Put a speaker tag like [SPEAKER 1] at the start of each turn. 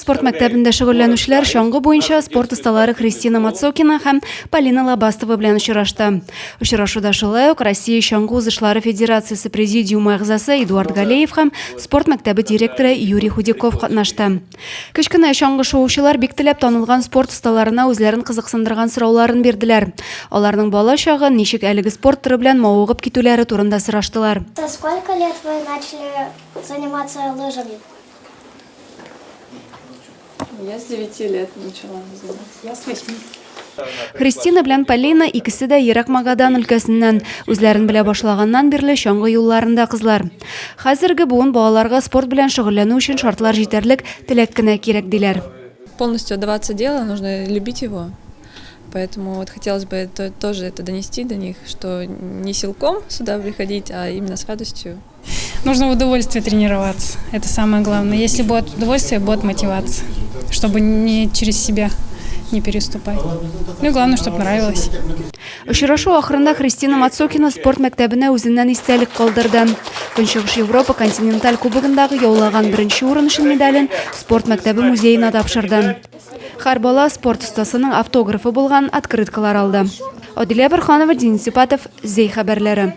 [SPEAKER 1] Спорт мәктәбендә шөгыльләнүчеләр чаңгы буенча спорт осталары Христина Мацокина һәм Полина Лобастова белән очрашты. Очрашуда шулай ук Россия чаңгы узышлары федерациясе президиумы әгъзасы Эдуард Галеев һәм спорт мәктәбе директоры Юрий Худяков катнашты. Кечкенә чаңгы шуучылар бик теләп танылган спорт осталарына үзләрен кызыксындырган сорауларын бирделәр. Аларның бала чагы, ничек әлеге спорт төре белән мавыгып китүләре турында сораштылар.
[SPEAKER 2] Со сколько лет вы начали заниматься лыжами?
[SPEAKER 3] Я с 9 лет начала заниматься.
[SPEAKER 4] Я с 8.
[SPEAKER 1] Христина белән Полина икесе дә ерак Магадан өлкәсеннән. Үзләрен белә башлаганнан бирле чаңгы юлларында кызлар. Хәзерге буын балаларга спорт белән шөгыльләнү өчен шартлар җитәрлек, теләк кенә кирәк, диләр.
[SPEAKER 3] Полностью отдаваться делу, нужно любить его. Поэтому вот хотелось бы это, тоже это донести до них, что не силком сюда приходить, а именно с радостью.
[SPEAKER 4] Нужно в удовольствие тренироваться, это самое главное. Если будет удовольствие, будет мотивация, чтобы не через себя не переступать. Ну и главное, чтобы нравилось.
[SPEAKER 1] Очрашу ахырында Христина Мацокина спорт мәктәбенә үзеннән истәлек калдырды. Көнчыгыш Европа континенталь кубогындагы яулаган беренче урын өчен медален спорт мәктәбе музеена тапшырды. Һәр бала спорт остасының автографы булган открыткалар алды. Адилә Борханова, Денис Ипатов, Зәй хәбәрләре.